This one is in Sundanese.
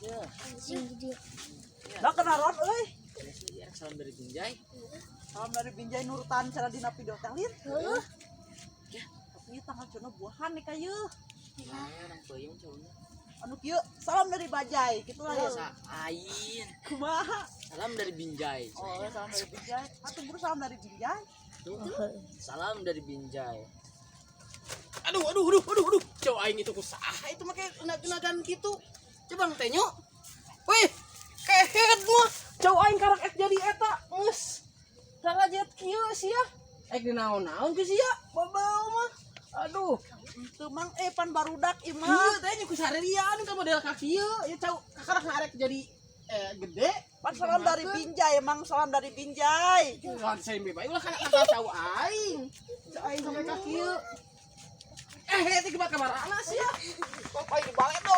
Ya. Sing di dieu. Lah, kenaron euy. Ya, salam dari Binjai. Salam dari Binjai nurutan cara dina video teh lin. Heeh. Tapi ieu tanggal cenah buahan nih kayu. Nah, orang peuyeum cowoknya. Anu kieu, salam dari Bajai gitu lah ya. Sa ain. Kumaha? Salam dari Binjai. Oh, salam dari Binjai. Atuh buru salam dari Binjai. Tuh. Salam dari Binjai. Aduh, aduh, aduh, aduh, aduh. Cowok aing itu kusaha itu make enak-enakan gitu. Coba tenyo. Wih, kehed mah. Cowok aing karak ek jadi eta. Geus. Rarajet kieu sia. Ek dinaon-naon ku sia. Babau mah. Aduh. Teu mang eh pan barudak ieu mah. Iya, teh ku sarerian ka model ka kieu. Ya cau kakarak ngarek jadi gede. Pan salam dari Binjai, emang salam dari Binjai. Ulah saya bae ulah kana kakak cau aing. Cau aing sampai ka kieu. Eh, itu kamarana sia? Kok aing dibalik dong.